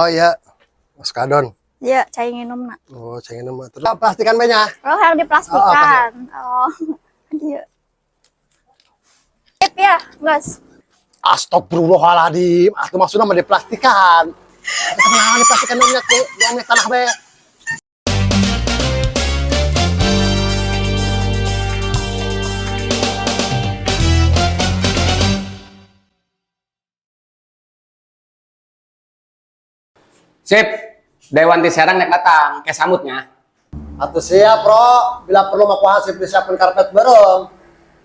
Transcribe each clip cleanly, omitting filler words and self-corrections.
Oh iya, Oskadon. Iya, cai nginumna. Oh, cai nginum mah. Terus plastikan banyak. Oh, yang diplastikan. Oh, iya. Sip ya, guys. Astagfirullahaladzim. Atuh maksudnya mah diplastikan. Atuh kumaha diplastikan minyak minyak tanah be. Sip, Dewan di Serang nek datang, ke sambutnya. Atuh siap, Bro. Bila perlu mah ku hansip disiapkeun karpet beureum.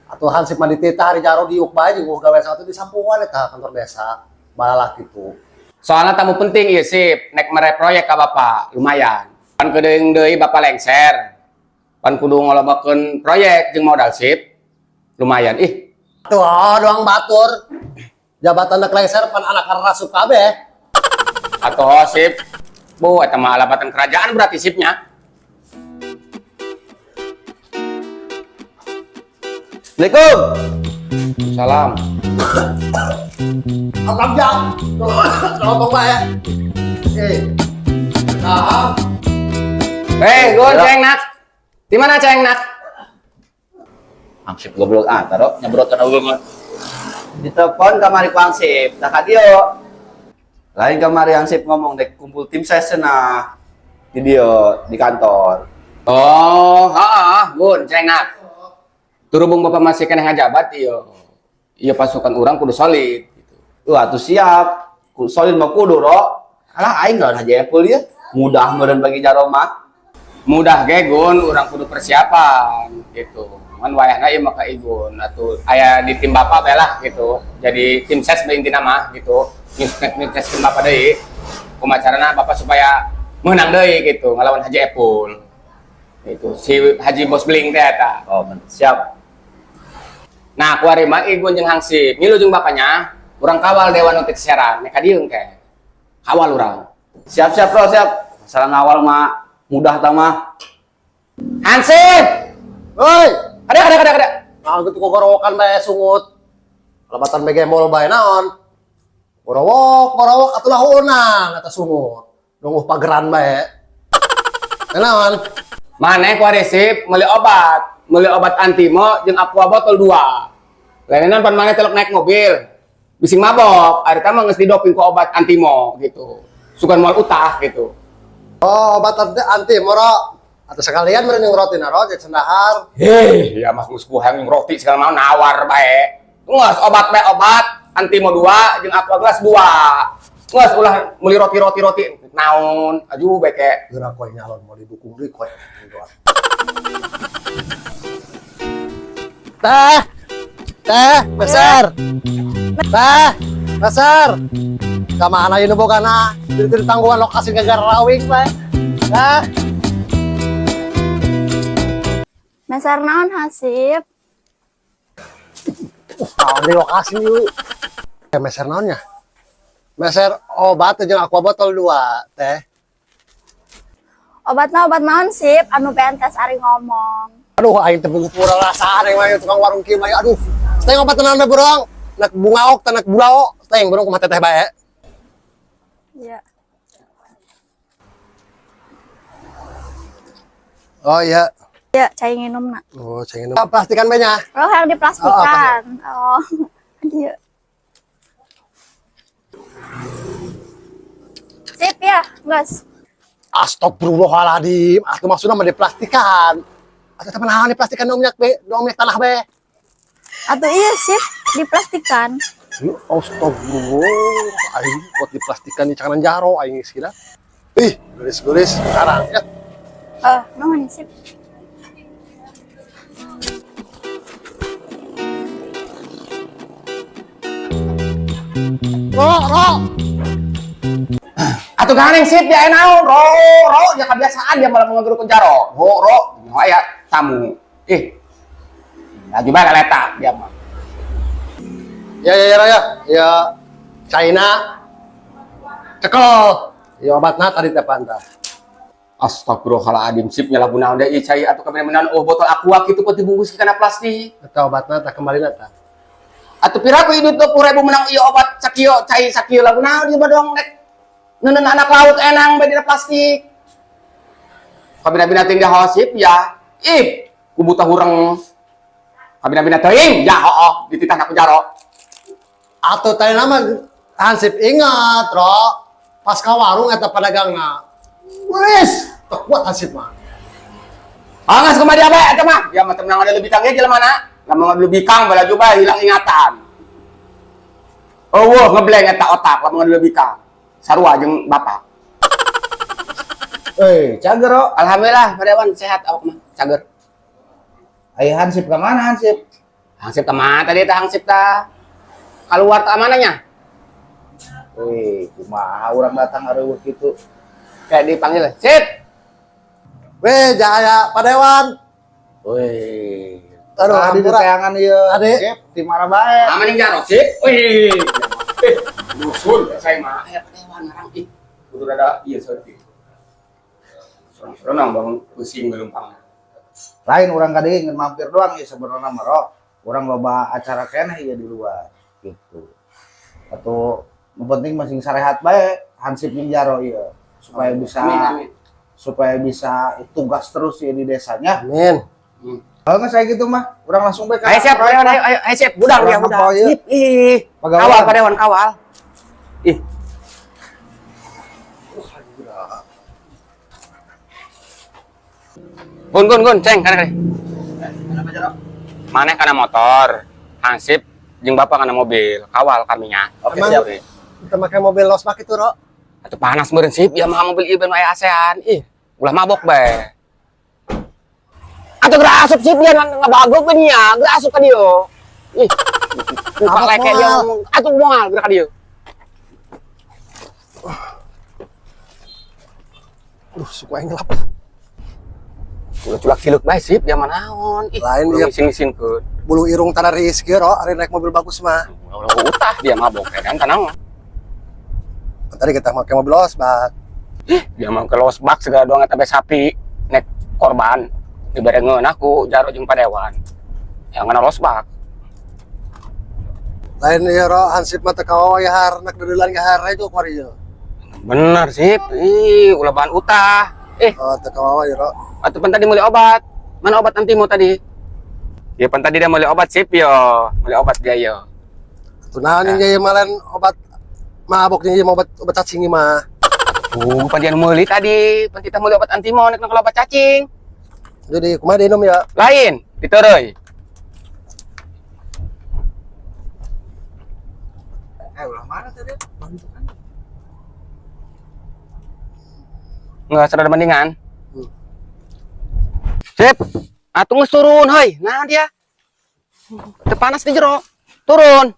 Atuh hansip mah dititah hari jaro diuk bae jeung gawe satu disampuan eta kantor desa. Balalah kitu. Soalnya tamu penting iya sip, nek mere proyek ka bapak, lumayan. Pan kedeung deui bapak lengser. Pan kudu ngolobakeun proyek jeung modal sip. Lumayan ih. Tuh, oh, doang batur. Jabatan nek lengser pan anak rasup kabeh. Atau sip. Bu, eta mah alabatan kerajaan berarti sipnya. Assalamualaikum. Salam. Abang jam. Tolong bae. Eh. Nah, Eh, gue ceng nak. Di mana ceng nak? Angsip goblok ah, taro nyebrot kana banget. Ditelepon kamari ku Angsip, tak kadio. Lain kamari Angsip ngomong dek kumpul tim ses nah di dia di kantor. Oh, heeh, Gun, ceng nak. Turubung bapak masih kena ngajabat iyo. Iya pasukan orang kudu solid gitu. Wah, tuh siap. Ku solid mah kudu ro. Alah aing lawan Haji Epul ya. Mudah meureun bagi jaro mah. Mudah ge Gun, urang kudu persiapan gitu. Ngan wayahna ieu maka Igun atuh aya di tim bapak bae lah gitu. Jadi tim ses bae intina mah gitu. Nyukseskeun bapak deui. Kumaha carana bapak supaya menang deui gitu ngelawan Haji Epul. Gitu. Si Haji Bos Bling teh eta. Oh, siap. Nah, kuari mah Igun jeung Hangsip. Ngilu jeung bapaknya, urang kawal dewan untuk siaran. Nek ka dieu engke. Kawal urang. Siap siap bro, siap. Masalah ngawal mah mudah ta mah. Hansip! Woi, Ada ada ada ada. nah gitu kogorowokan bae sungut. Lebatan BG mall bae naon. Gorowok, gorowok atuh lah unang eta sungut. Nunggu pageran bae. Naon? Mana kuari sip meuli obat antimo jeung aqua botol 2. Lainnya pan mana telok naik mobil. Bising mabok, ari tah mah geus didoping ku obat antimo gitu. Sugan moal utah gitu. Oh, obat anti, anti moro. Atau sekalian meureun yang roti naro jadi sendahar. Heh, ya mas geus ku hayang roti segala mau nawar bae. Geus obat bae obat antimo 2 jeung aqua gelas 2. Geus ulah meuli roti-roti roti naon aju beke. Geura koe nyalon mau didukung deui koe. Teh. Teh, besar. Teh, besar. Kemana ini bogana? Diri tanggungan lokasi gagar rawing bae. Teh. Meser naon Hasib? Naon di lokasi yuk. Eh, meser naonnya? Meser obat jeung aqua botol 2, teh. Obatna obat naon sip anu PNTS ari ngomong. Aduh, aing teh puguh pura rasaan aing mah tukang warung kieu mah. Aduh, teh obat tenan bae burung. Nak bungaok teh nak bulao, teh burung kumaha teteh bae. Iya. Oh iya. Iya, cai nginumna. Oh, cai nginum. Plastikan bae nya. Oh, yang diplastikan. Oh, iya. Sip ya, guys. Astagfirullahaladzim. Atuh maksudnya mah diplastikan. Atuh teh naon diplastikan dong minyak be, dong minyak tanah be. Atau iya sip diplastikan. Astagfirullah. Aing buat diplastikan di cakanan jaro aing geus gila. Ih, gelis-gelis sekarang ya. Oh, nuhun sip. Ro, ro. Atuh ganeng sip ya naon ro ro ya kebiasaan dia malah mengegerukun jaro. Ro ro nu aya tamu. Ih. Laju bae leta dia mah. Ya ya ya ya. Ya China. Cekel. Ya obatna tadi teh pantah. Astagfirullahaladzim sip nyala naon deui cai atuh kamana oh botol aqua kitu kok dibungkus kana plastik. Eta obatna tah kembali tah. Atuh piraku ieu duit 20.000 menang ieu obat sakieu cai sakieu lagu naon ieu mah dong nek Neundeun anak laut enang bae dina plastik. Kabina-bina teuing hosip ya. Ih, ku buta hureng. Kabina-bina teuing ya hooh dititah ku Jaro. Atuh tadi nama Hansip ingat, Ro. Pas ka warung eta pedagangna. Wis, teu kuat Hansip mah. Angas kumaha dia bae eta mah. Dia mah teu meunang ada lebih kang ge jelema mana. Lamun lebih kang bala juga hilang ingatan. Eueuh ngebleng eta otak lamun lebih kang. Sarua jeung bapak. Eh, cager, Ro. Alhamdulillah, Pak Dewan sehat awak mah, cager. Aya Hansip ka mana Hansip? Hansip ka mana tadi tah Hansip tah? Keluar ka mananya? Wih, kumaha urang datang areueuh kitu. Kayak dipanggil, "Sip." Weh, jaya Pak Dewan. Wih. Aduh, Tadi hampura. ditayangan ieu. Ade. Sip, di mana bae? Aman yang jaro, Sip. Wih. Eh, dusun saya mah. Aya Pak Dewan ngarang ih. Kudu rada ieu saeutik. Sorang-sorang bangun pusing gelumpang. Lain urang ka dieu ngan mampir doang ya sebenarnya mah, Ro. Urang loba acara keneh ieu di luar gitu. Atau nu penting masing sarehat bae Hansip jeung Jaro ieu supaya bisa Amin, amin. supaya bisa tugas terus ya di desanya. Amin. Kalau nggak saya gitu mah, urang langsung bae ka Ayo siap, Pak Dewan, ayo, ayo, ayo siap. Budang dia, Urang budang. ngepoy, yuk. Sip, ih. Pagawean. Kawal, Pak Dewan, kawal. Ih. Gun, gun, gun, ceng, kana kali. Maneh kana motor, Hansip jeung bapak kana mobil, kawal kaminya. Oke, Emang- siap. Kita pakai mobil losbak itu, Ro. Atuh panas meureun sip, ya mah mobil ieu ben aya ASEAN. Ih, ulah mabok bae. Atuh geura asup sip dia ngabagok ben nya, geura asup ka dieu. Ih. Muka Mabok leke dia moal. ngomong, atuh moal geura ka dieu. Aduh, suku aing gelap. Ulah culak cileuk bae sip, dia mah naon. Ih, Lain ulah dia. ngising-ngisingkeun. Bulu irung tanah riis kieu, Ro, ari naik mobil bagus mah. Ulah utah dia mabok ya kan tanaon. Tadi kita pakai mobil losbak. Dia mah ke losbak segala doang eta bae sapi nek korban dibere ngeunah ku Jaro jeung Padewan. Yang ngana losbak. Lain ieu, Ro, Hansip mah teu kawawa ya har nak deudeulan ge har itu kuari ieu. Bener sip. Ih, ulah bahan utah. Eh, Oh, teu kawawa ieu, Ro. atuh pan tadi meuli obat. Mana obat nanti mau tadi? Ya pan tadi dia meuli obat sip yo. Meuli obat dia yo. Atuh naon jeung ieu mah lain obat mabok jeung ieu mah obat obat cacing ieu mah. Oh, pan dia nu meuli tadi. Pan kita meuli obat antimon nek obat cacing. Jadi kumaha diinum ya? Lain, ditereuy. Eh, ulah mana tadi? Nggak serada bandingan. Hmm. Sip. Atuh geus turun, heuy. Nah dia. Teu panas di jero. Turun.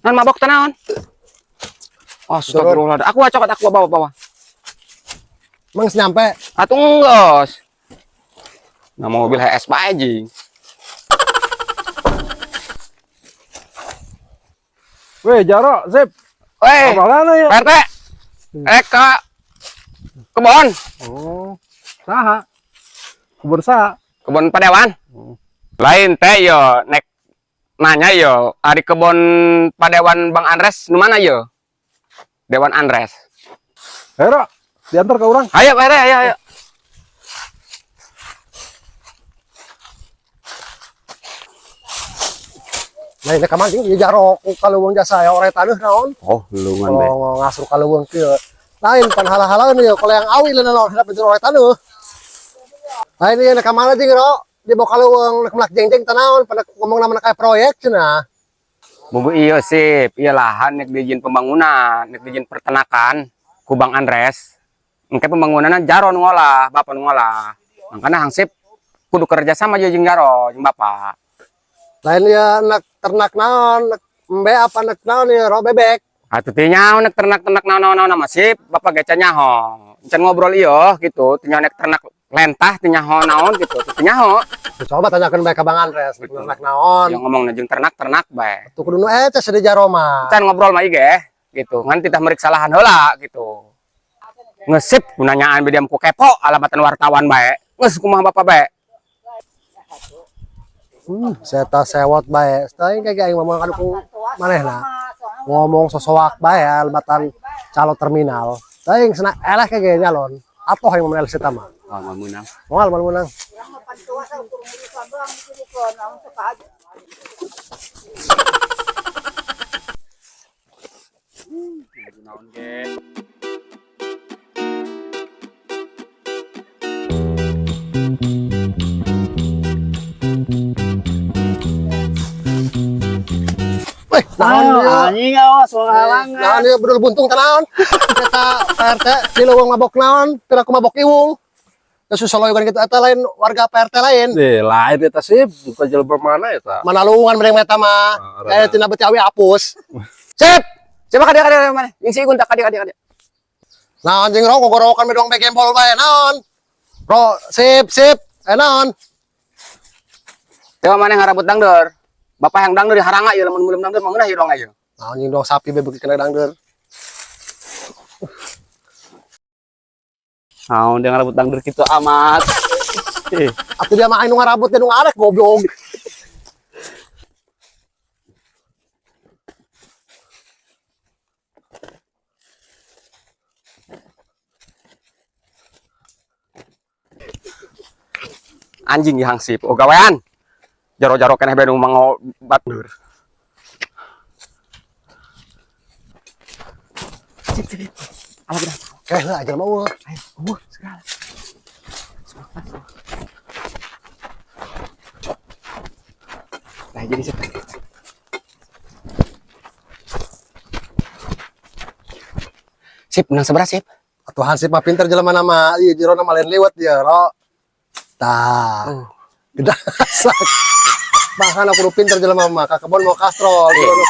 Nan mabok teh naon? Astagfirullah. Aku cokot aku bawa bawa. Emang geus nyampe? Atuh enggeus. Nah mobil HS bae jing. Weh, Jaro, sip. Weh, Apa mana ya? Pak RT. Eh ke kebon, Oh, saha. Kubur saha. kebon Padewan. Lain teh yo nek nanya yo ari kebon Padewan Bang Andres nu mana yo? Dewan Andres. Ayo, Ro, diantar ke orang. Ayo Pak RT, ayo ayo. Lain ka mancing ieu jaro ku kaleuweung jasa ya ore taneuh naon. Oh, lungan Kalau ngasur kaleuweung kieu. Lain pan hala-halaeun ieu kalau yang awi lain naon hilap ore taneuh. Lain ieu ka mana jeung Ro? Di bawah kaleuweung nek melak jeng-jeng tanaon pada ngomong nama kayak proyek cenah. Bubu iyo sip, iya lahan nek dijin pembangunan, nek dijin peternakan ku Bang Andres. Engke pembangunanna jaro nu ngolah, bapak nu ngolah. Makanya hangsip kudu kerja sama jeung jaro jeung bapak. Lain ieu nek ternak naon, nek embe apa nek naon ieu Ro bebek. Atuh teh nyaho nek ternak-ternak naon-naon mah sip, bapak geca nyaho. Encan ngobrol iyo gitu, teh nyaho nek ternak lentah teh nyaho naon gitu, teh nyaho. Coba tanyakeun bae ka Bang Andres, nek ternak naon. Yang ngomong jeung ternak-ternak bae. Tuh kudu nu eta sedih jaro mah. Can ngobrol mah ge gitu, ngan titah meriksa lahan heula gitu. Ngesip nanyaan bediam ku kepo alamatan wartawan bae. Geus kumaha bapak bae. Saya tak sewot bae. Teuing kayak aing ngomong kadu ku manehna. Ngomong sosoak bae almatan Calo terminal. Teuing cenah eleh ke ge nyalon. Atoh yang menel eta mah. Oh, moal meunang. Moal moal meunang. Naon ge? Weh, naon ieu? Anjing awas soal halangan. Naon ieu bedul buntung teh naon? Eta Pak RT di leuweung mabok naon? Pira ku mabok iwung. Terus susoloyugan kitu eta lain warga Pak RT lain. Eh, lain eta sip, bukan jelema mana eta. Mana leuweungan mending eta mah. Ah, Kayak tina beti awi apus. Sip. Coba ka dia mana? Jeung si Igun tak ka dia ka dia. Naon jeung rokok gorokan bedong begempol bae naon? Bro, sip sip. Eh naon? Coba mana ngarabut dangdeur. Bapak yang dangdeur diharanga ieu lamun mulum dangdeur mah ngeunah ieu dong ieu. Naon jeung dong sapi be beuki kena dangdeur. Naon dia ngarabut dangdeur kitu amat. Eh, Atuh dia mah anu ngarabut dan nu ngarek goblok. Anjing ieu hangsip. Oh gawean. Jaro-jaro keneh bae nu mango batdur. Eh lah aja mau. Nah, jadi sip. Sip, menang seberapa sip? Atuh hansip mah pinter jelema nama ieu jero nama lain lewat dia, ro. Tah. Gedasak. Bahkan aku nu pinter jelema mah ka kebon mau kastrol. Jero nu